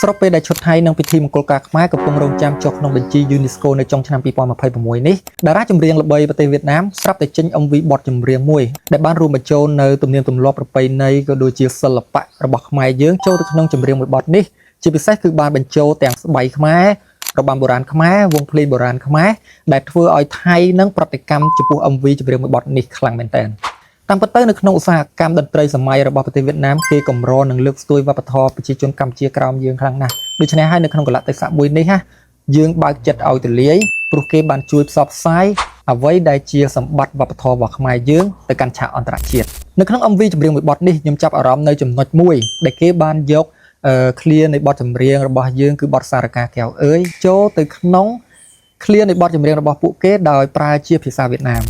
ស្របពេលដែលឈុតថៃនិងពិធីមង្គលការខ្មែរកំពុងរងចាំចុះក្នុងបញ្ជី UNESCO នៅចុងឆ្នាំ2026នេះតារាចម្រៀងល្បីប្រទេសវៀតណាមស្រាប់តែចេញ MV បទចម្រៀងមួយដែលបានរួមបញ្ចូលនៅទំនៀមទម្លាប់ប្រពៃណីក៏ដូចជាសិល្បៈរបស់ខ្មែរយើងចូលទៅក្នុងចម្រៀងមួយបទនេះជាពិសេសគឺបានបញ្ចូលទាំងស្បៃខ្មែររបាំបុរាណខ្មែរវង់ភ្លេងបុរាណខ្មែរដែលធ្វើឲ្យថៃនឹងប្រតិកម្មចំពោះ MV ចម្រៀងមួយបទនេះខ្លាំងមែនទែន តាមពិតទៅនៅក្នុងឧស្សាហកម្មតន្ត្រីសម័យរបស់ប្រទេសវៀតណាមគេកម្រនឹងលើកស្ទួយវប្បធម៌ប្រជាជនកម្ពុជាក្រោមយើងខ្លាំងណាស់ដូច្នេះហើយនៅក្នុងកលៈទេសៈមួយនេះណាយើងបើកចិត្តឲ្យទូលាយព្រោះគេបានជួយផ្សព្វផ្សាយអ្វីដែលជាសម្បត្តិវប្បធម៌របស់ខ្មែរយើងទៅកាន់ឆាកអន្តរជាតិនៅក្នុង MV ចម្រៀងមួយបទនេះខ្ញុំចាប់អារម្មណ៍នៅចំណុចមួយដែលគេបានយកអឺ ឃ្លានៃបទចម្រៀងរបស់យើងគឺបទសារកាកែវអើយចូលទៅក្នុង ឃ្លានៃបទចម្រៀងរបស់ពួកគេដោយប្រើជាភាសាវៀតណាម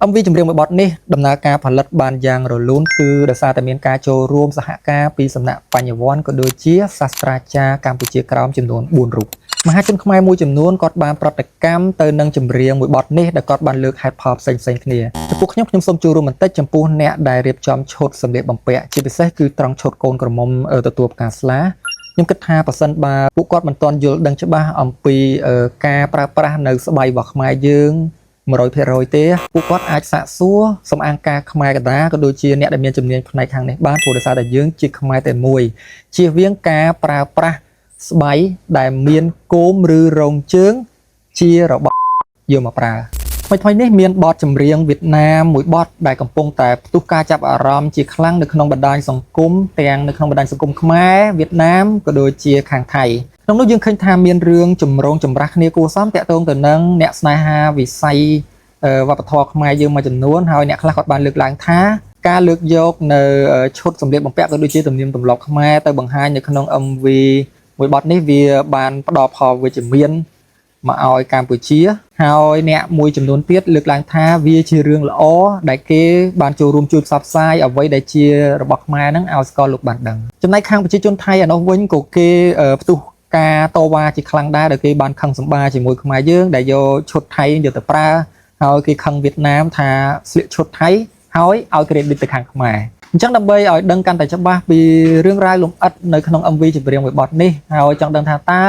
MV ចម្រៀងមួយបទនេះដំណើរការផលិតបានយ៉ាងរលូនគឺដោយសារតែមានការចូលរួមសហការពីសំណាក់បញ្ញវន្តក៏ដូចជាសាស្ត្រាចារ្យកម្ពុជាក្រោមចំនួន4រូបមហាជនខ្មែរមួយចំនួនគាត់បានប្រតិកម្មទៅនឹងចម្រៀងមួយបទនេះដែលគាត់បានលើកហេតុផលផ្សេងៗគ្នាចំពោះខ្ញុំខ្ញុំសូមចូលរួមបន្តិចចំពោះអ្នកដែលរៀបចំឈុតសម្លៀកបំពាក់ជាពិសេសគឺត្រង់ឈុតកូនក្រមុំទទួលផ្កាស្លាខ្ញុំគិតថាប្រសិនបើពួកគាត់មិនទាន់យល់ដឹងច្បាស់អំពីការប្រើប្រាស់នៅស្បៃរបស់ខ្មែរយើង100%ទេពួកគាត់អាចសាកសួរសំអាងការខ្មែរកណ្ដាលក៏ដូចជាអ្នកដែលមានជំនាញផ្នែកខាងនេះបានព្រោះដោយសារតែយើងជាខ្មែរតែមួយជៀសវាងការប្រើប្រាស់ស្បៃដែលមានគោមឬរោងជើងជារបស់យកមកប្រើថ្មីថ្មីនេះមានបទចម្រៀងវៀតណាមមួយបទដែលកំពុងតែផ្ទុះការចាប់អារម្មណ៍ជាខ្លាំងនៅក្នុងបណ្ដាញសង្គមទាំងនៅក្នុងបណ្ដាញសង្គមខ្មែរវៀតណាមក៏ដូចជាខាងថៃក្នុងនោះយើងឃើញថាមានរឿងចម្រូងចម្រាសគ្នាគួរសមតាក់ទងទៅនឹងអ្នកស្នេហាវិស័យវប្បធម៌ខ្មែរយើងមួយចំនួនហើយអ្នកខ្លះគាត់បានលើកឡើងថាការលើកយកនៅឈុតសម្លៀកបំពាក់ក៏ដូចជាទំនៀមទម្លាប់ខ្មែរទៅបង្ហាញនៅក្នុង MV មួយបទនេះវាបានផ្ដល់ផលវិជ្ជមានមកឲ្យកម្ពុជាហើយអ្នកមួយចំនួនទៀតលើកឡើងថាវាជារឿងល្អដែលគេបានចូលរួមជួយផ្សព្វផ្សាយអ្វីដែលជារបស់ខ្មែរហ្នឹងឲ្យសកលលោកបានដឹងចំណែកខាងប្រជាជនថៃឯនោះវិញក៏គេផ្ទុះការតវ៉ាជាខ្លាំងដែរដែលគេបានខឹងសម្បាជាមួយខ្មែរយើងដែលយកឈុតថៃយកទៅប្រើហើយគេខឹងវៀតណាមថាស្លៀកឈុតថៃហើយឲ្យ credit ទៅខាងខ្មែរអញ្ចឹងដើម្បីឲ្យដឹងកាន់តែច្បាស់ពីរឿងរ៉ាវលម្អិតនៅក្នុង MV ចម្រៀងមួយបទនេះហើយចង់ដឹងថាតើ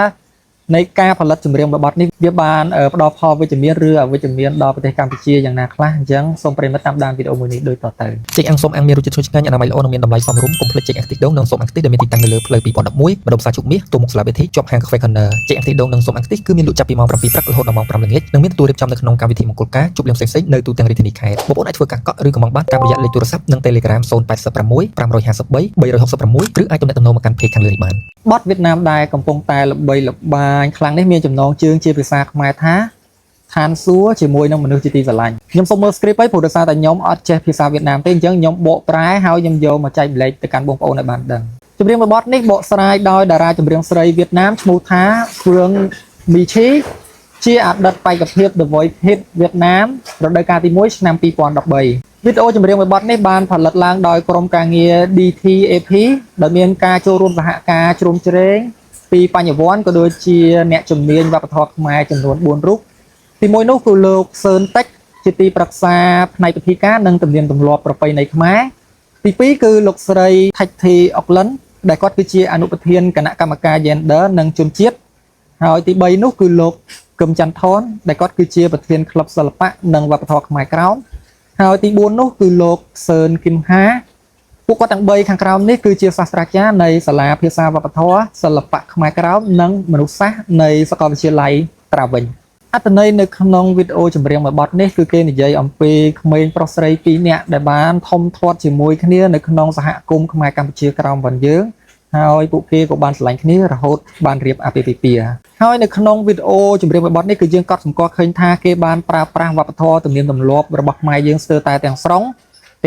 នៃការផលិតចម្រៀងមួយបទនេះវាបានផ្ដល់ផលវិជ្ជមានឬអវិជ្ជមានដល់ប្រទេសកម្ពុជាយ៉ាងណាខ្លះអញ្ចឹងសូមប្រិយមិត្តតាមដានវីដេអូមួយនេះដូចតទៅ ចេកអាំងស៊ុមអាំងមានរសជាតិឈ្ងុយឆ្ងាញ់អនាម័យល្អនិងមានតម្លៃសមរម្យកុំភ្លេចចេកអាំងខ្ទិះដូងនិងស៊ុមអាំងខ្ទិះដែលមានទីតាំងនៅលើផ្លូវ2011ម្ដុំផ្សារជុកមាសទល់មុខសាលាបេធីជាប់ហាងកាហ្វេ Corner ចេកអាំងខ្ទិះដូងនិងស៊ុមអាំងខ្ទិះគឺមានលក់ចាប់ពីម៉ោង7ព្រឹករហូតដល់ម៉ោង5ល្ងាចនិងមានទទួលរៀបចំនៅក្នុងកម្មវិធីមង្គលការជប់លៀងផ្សេងៗនៅទូទាំងរាជធានីខេត្តបងប្អូនអាចធ្វើការកក់ឬកម្មង់បានតាមរយៈលេខទូរស័ព្ទនិង Telegram 086 553 366ឬអាចទំនាក់ទំនងមកកាន់ page ខាងលើនេះបាន បទវៀតណាមដែលកំពុងតែល្បីល្បាញខ្លាំងនេះមានចំណងជើងជាភាសាខ្មែរថាឋានសួគ៌ជាមួយនឹងមនុស្សជាទីស្រឡាញ់ខ្ញុំសូមមើល script ហើយព្រោះដោយសារតែខ្ញុំអត់ចេះភាសាវៀតណាមទេអញ្ចឹងខ្ញុំបកប្រែហើយខ្ញុំយកមកចែករំលែកទៅកាន់បងប្អូនឲ្យបានដឹងចម្រៀងមួយបទនេះបកស្រាយដោយតារាចម្រៀងស្រីវៀតណាមឈ្មោះថាហ្វឿងមីឈីជាអតីតបេក្ខភាព The Voice Kids វៀតណាមរដូវកាលទី1ឆ្នាំ2013វីដេអូចម្រៀងមួយបទនេះបានផលិតឡើងដោយក្រុមការងារ DTAP ដោយមានការចូលរួមសហការជ្រោមជ្រែងពីបញ្ញវន្តក៏ដូចជាអ្នកជំនាញវប្បធម៌ខ្មែរចំនួន4រូបទីមួយនោះគឺលោកសឿនតិចជាទីប្រឹក្សាផ្នែកពិធីការនិងទំនៀមទម្លាប់ប្រពៃណីខ្មែរទី2គឺលោកស្រីថៃធីអុកលិនដែលគាត់គឺជាអនុប្រធានគណៈកម្មការ Gender និងជនជាតិហើយទី3នោះគឺលោកកឹមចន្ទថនដែលគាត់គឺជាប្រធានក្លឹបសិល្បៈនិងវប្បធម៌ខ្មែរក្រោមហើយទី4នោះគឺលោកសឿនគឹមហាពួកគាត់ទាំង3ខាងក្រោមនេះគឺជាសាស្ត្រាចារ្យនៃសាលាភាសាវប្បធម៌សិល្បៈខ្មែរក្រោមនិងមនុស្សសាស្ត្រនៃសាកលវិទ្យាល័យត្រាវិញអត្ថន័យនៅក្នុងវីដេអូចម្រៀងមួយបទនេះគឺគេនិយាយអំពីក្មេងប្រុសស្រី2នាក់ដែលបានធំធាត់ជាមួយគ្នានៅក្នុងសហគមន៍ខ្មែរកម្ពុជាក្រោមរបស់យើងហើយពួកគេក៏បានស្រឡាញ់គ្នារហូតបានរៀបអាពាហ៍ពិពាហ៍ហើយនៅក្នុងវីដេអូចម្រៀងមួយបទនេះគឺយើងកត់សម្គាល់ឃើញថាគេបានប្រើប្រាស់វប្បធម៌ទំនៀមទម្លាប់របស់ខ្មែរយើងស្ទើរតែទាំងស្រុង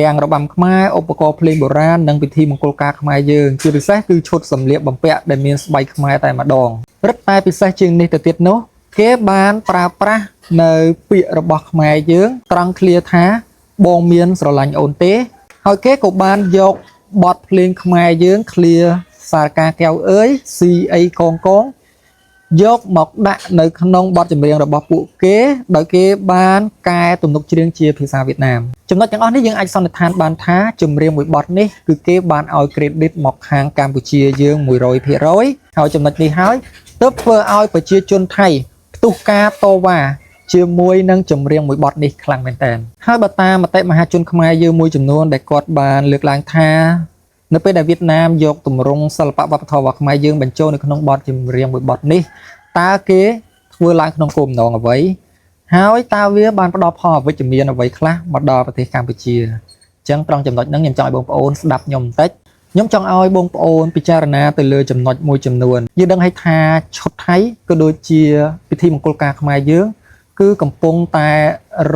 ទាំងរបាំខ្មែរឧបករណ៍ភ្លេងបុរាណនិងពិធីមង្គលការខ្មែរយើងជាពិសេសគឺឈុតសម្លៀកបំពាក់ដែលមានស្បៃខ្មែរតែម្ដងរឹតតែពិសេសជាងនេះទៅទៀតនោះគេបានប្រើប្រាស់នៅពាក្យរបស់ខ្មែរយើងត្រង់ឃ្លាថាបងមានស្រឡាញ់អូនទេហើយគេក៏បានយកបទភ្លេងខ្មែរយើងឃ្លាសារកាកែវអើយស៊ីអីកងកង យកមកដាក់នៅក្នុងបទចម្រៀងរបស់ពួកគេដោយគេបានកែទំនុកច្រៀងជាភាសាវៀតណាមចំណុចទាំងអស់នេះយើងអាចសន្និដ្ឋានបានថាចម្រៀងមួយបទនេះគឺគេបានឲ្យ credit មកខាងកម្ពុជាយើង100%ហើយចំណុចនេះហើយទើបធ្វើឲ្យប្រជាជនថៃផ្ទុះការតវ៉ាជាមួយនឹងចម្រៀងមួយបទនេះខ្លាំងមែនទែនហើយបើតាមមតិមហាជនខ្មែរយើងមួយចំនួនដែលគាត់បានលើកឡើងថា នៅពេលដែលវៀតណាមយកទម្រង់សិល្បៈវប្បធម៌របស់ខ្មែរយើងបញ្ចូលនៅក្នុងបទចម្រៀងមួយបទនេះតើគេធ្វើឡើងក្នុងគោលបំណងអ្វីហើយតើវាបានផ្ដល់ផលអវិជ្ជមានអ្វីខ្លះមកដល់ប្រទេសកម្ពុជាអញ្ចឹងត្រង់ចំណុចហ្នឹងខ្ញុំចង់ឲ្យបងប្អូនស្ដាប់ខ្ញុំបន្តិចខ្ញុំចង់ឲ្យបងប្អូនពិចារណាទៅលើចំណុចមួយចំនួនយើងដឹងហើយថាឈុតថៃក៏ដូចជាពិធីមង្គលការខ្មែរយើងគឺកំពុងតែ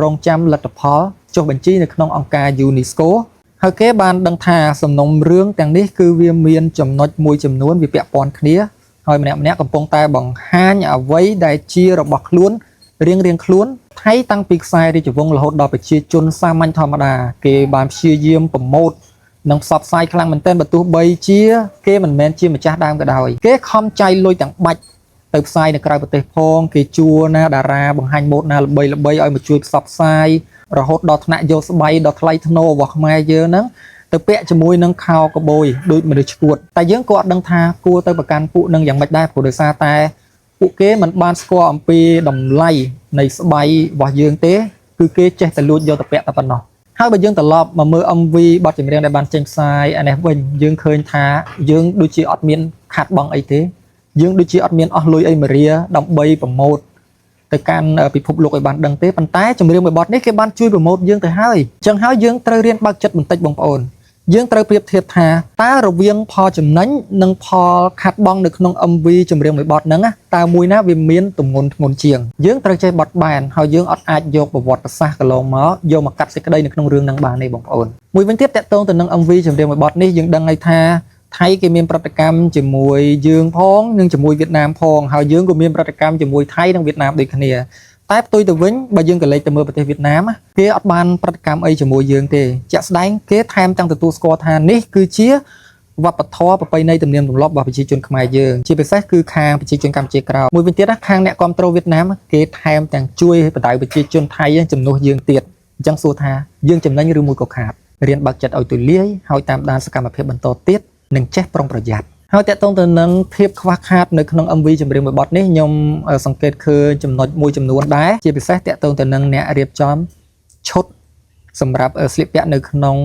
រងចាំលទ្ធផលចុះបញ្ជីនៅក្នុងអង្គការ UNESCO ហើយគេបានដឹងថាសំណុំរឿងទាំងនេះគឺវាមានចំណុចមួយចំនួនវាពាក់ព័ន្ធគ្នាហើយម្នាក់ម្នាក់កំពុងតែបង្ហាញអ្វីដែលជារបស់ខ្លួនរៀងរៀងខ្លួនថៃតាំងពីខ្សែរាជវង្សរហូតដល់ប្រជាជនសាមញ្ញធម្មតាគេបានព្យាយាមប្រម៉ូទនិងផ្សព្វផ្សាយខ្លាំងមែនទែនបើទោះបីជាគេមិនមែនជាម្ចាស់ដើមក៏ដោយគេខំចាយលុយទាំងបាច់ទៅផ្សាយនៅក្រៅប្រទេសផងគេជួណាតារាបង្ហាញម៉ូដណាល្បីល្បីឲ្យមកជួយផ្សព្វផ្សាយរហូតដល់ថ្នាក់យកស្បៃដល់ថ្លៃធ្នូរបស់ខ្មែរយើងហ្នឹងទៅពាក់ជាមួយនឹងខោកបួយដូចមនុស្សឈួតតែយើងក៏អត់ដឹងថាគួរទៅប្រកាន់ពួកនឹងយ៉ាងម៉េចដែរព្រោះដោយសារតែពួកគេមិនបានស្គាល់អំពីតម្លៃនៃស្បៃរបស់យើងទេគឺគេចេះតែលួចយកទៅពាក់តែប៉ុណ្ណោះហើយបើយើងត្រឡប់មកមើល MV បទចម្រៀងដែលបានចេញផ្សាយអានេះវិញយើងឃើញថាយើងដូចជាអត់មានខាត់បងអីទេយើងដូចជាអត់មានអស់លុយអីមករាដើម្បីpromote ទៅកាន់ពិភពលោកឲ្យបានដឹងទេប៉ុន្តែចម្រៀងមួយបទនេះគេបានជួយ promote យើងទៅហើយអញ្ចឹងហើយយើងត្រូវរៀនបើកចិត្តបន្តិចបងប្អូនយើងត្រូវប្រៀបធៀបថាតើរវាងផលចំណេញនិងផលខាត់បងនៅក្នុង MV ចម្រៀងមួយបទហ្នឹងណាតើមួយណាវាមានទម្ងន់ធ្ងន់ជាងយើងត្រូវចេះបត់បែនហើយយើងអត់អាចយកប្រវត្តិសាស្ត្រកន្លងមកយកមកកាត់សេចក្តីនៅក្នុងរឿងហ្នឹងបានទេបងប្អូនមួយវិញទៀតតកតងទៅនឹង MV ចម្រៀងមួយបទនេះយើងដឹងហើយថាថៃគេមានប្រតិកម្មជាមួយយើងផងនិងជាមួយវៀតណាមផងហើយយើងក៏មានប្រតិកម្មជាមួយថៃនិងវៀតណាមដូចគ្នាតែផ្ទុយទៅវិញបើយើងក៏លេចទៅមើលប្រទេសវៀតណាមគេអត់បានប្រតិកម្មអីជាមួយយើងទេជាក់ស្ដែងគេថែមទាំងទទួលស្គាល់ថានេះគឺជាវប្បធម៌ប្រពៃណីទំនៀមទម្លាប់របស់ប្រជាជនខ្មែរយើងជាពិសេសគឺខាងប្រជាជនកម្ពុជាក្រោមមួយវិញទៀតណាខាងអ្នកគ្រប់គ្រងវៀតណាមគេថែមទាំងជួយបដៅប្រជាជនថៃជំនួសយើងទៀតអញ្ចឹងសួរថាយើងចំណេញឬមួយក៏ខាតរៀនបើកចិត្តឲ្យទូលាយហើយតាមដានសកម្មភាពបន្តទៀតនិងចេះប្រុងប្រយ័ត្នហើយតកតងទៅនឹងភាពខ្វះខាតនៅក្នុង MV ចម្រៀងមួយបទនេះខ្ញុំសង្កេតឃើញចំណុចមួយចំនួនដែរជាពិសេសតកតងទៅនឹងអ្នករៀបចំឈុតសម្រាប់ស្លៀកពាក់នៅក្នុង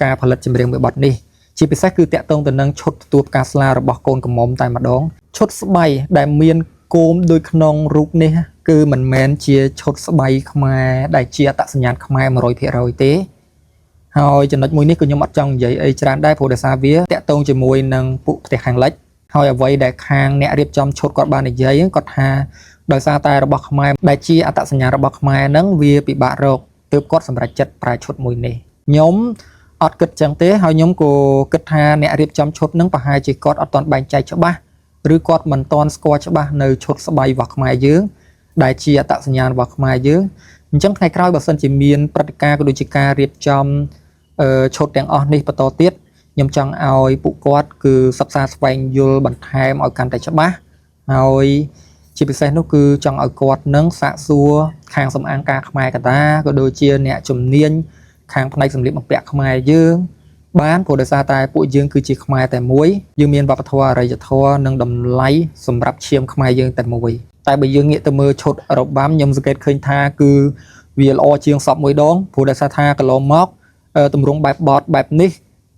ការផលិតចម្រៀងមួយបទនេះជាពិសេសគឺតកតងទៅនឹងឈុតទទួលផ្កាស្លារបស់កូនក្រមុំតែម្ដងឈុតស្បៃដែលមានគោមដូចក្នុងរូបនេះគឺមិនមែនជាឈុតស្បៃខ្មែរដែលជាអត្តសញ្ញាណខ្មែរ100%ទេហើយចំណុចមួយនេះក៏ខ្ញុំអត់ចង់និយាយអីច្រើនដែរព្រោះដោយសារវាតាក់ទងជាមួយនឹងពួកផ្ទះខាងលិចហើយអ្វីដែលខាងអ្នករៀបចំឈុតគាត់បាននិយាយគាត់ថាដោយសារតែរបស់ខ្មែរដែលជាអត្តសញ្ញាណរបស់ខ្មែរហ្នឹងវាពិបាករកទើបគាត់សម្រេចចិត្តប្រើឈុតមួយនេះខ្ញុំអត់គិតចឹងទេហើយខ្ញុំក៏គិតថាអ្នករៀបចំឈុតហ្នឹងប្រហែលជាគាត់អត់ទាន់បែងចែកច្បាស់ឬគាត់មិនទាន់ស្គាល់ច្បាស់នៅឈុតស្បៃរបស់ខ្មែរយើងដែលជាអត្តសញ្ញាណរបស់ខ្មែរយើងអញ្ចឹងថ្ងៃក្រោយបើសិនជាមានព្រឹត្តិការណ៍ក៏ដូចជាការរៀបចំឈុតទាំងអស់នេះបន្តទៀតខ្ញុំចង់ឲ្យពួកគាត់គឺសិក្សាស្វែងយល់បន្ថែមឲ្យកាន់តែច្បាស់ហើយជាពិសេសនោះគឺចង់ឲ្យគាត់នឹងសាកសួរខាងសំអាងការខ្មែរកតាក៏ដូចជាអ្នកជំនាញខាងផ្នែកសម្លៀកបំពាក់ខ្មែរយើងបានព្រោះដោយសារតែពួកយើងគឺជាខ្មែរតែមួយយើងមានវប្បធម៌អរិយធម៌និងតម្លៃសម្រាប់ឈាមខ្មែរយើងតែមួយតែបើយើងងាកទៅមើលឈុតរបាំខ្ញុំសង្កេតឃើញថាគឺវាល្អជាងសពមួយដងព្រោះដោយសារថាកន្លងមកទម្រង់បែបបតបែបនេះ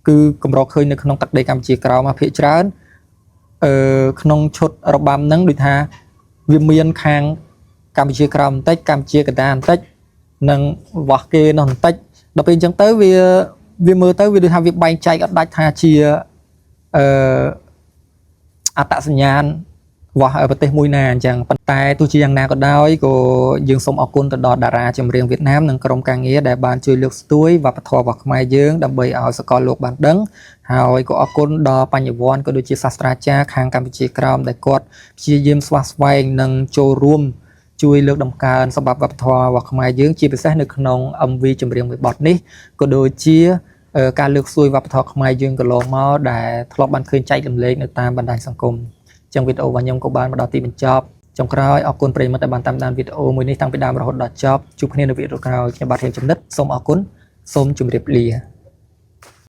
គឺកម្រឃើញនៅក្នុងទឹកដីកម្ពុជាក្រោមមកភាគច្រើនក្នុងឈុតរបាំហ្នឹងដូចថាវាមានខាងកម្ពុជាក្រោមបន្តិចកម្ពុជាកណ្ដាលបន្តិចនិងរបស់គេនោះបន្តិចដល់ពេលអញ្ចឹងទៅវាមើលទៅវាដូចថាវាបែងចែកអត់ដាច់ថាជាអត្តសញ្ញាណរបស់ប្រទេសមួយណាអញ្ចឹងប៉ុន្តែទោះជាយ៉ាងណាក៏ដោយក៏យើងសូមអរគុណទៅដល់តារាចម្រៀងវៀតណាមនិងក្រុមការងារដែលបានជួយលើកស្ទួយវប្បធម៌របស់ខ្មែរយើងដើម្បីឲ្យសកលលោកបានដឹងហើយក៏អរគុណដល់បញ្ញវន្តក៏ដូចជាសាស្ត្រាចារ្យខាងកម្ពុជាក្រោមដែលគាត់ព្យាយាមស្វះស្វែងនិងចូលរួមជួយលើកតម្កើងសម្បត្តិវប្បធម៌របស់ខ្មែរយើងជាពិសេសនៅក្នុង MV ចម្រៀងមួយបទនេះក៏ដូចជាការលើកស្ទួយវប្បធម៌ខ្មែរយើងកន្លងមកដែលធ្លាប់បានឃើញចែករំលែកនៅតាមបណ្ដាញសង្គមចឹងវីដេអូរបស់ខ្ញុំក៏បានមកដល់ទីបញ្ចប់។ ចុងក្រោយអរគុណប្រិយមិត្តដែលបានតាមដានវីដេអូមួយនេះតាំងពីដើមរហូតដល់ចប់ជួបគ្នានៅវីដេអូក្រោយខ្ញុំបាទហេងចំណិតសូមអរគុណសូមជម្រាបលា។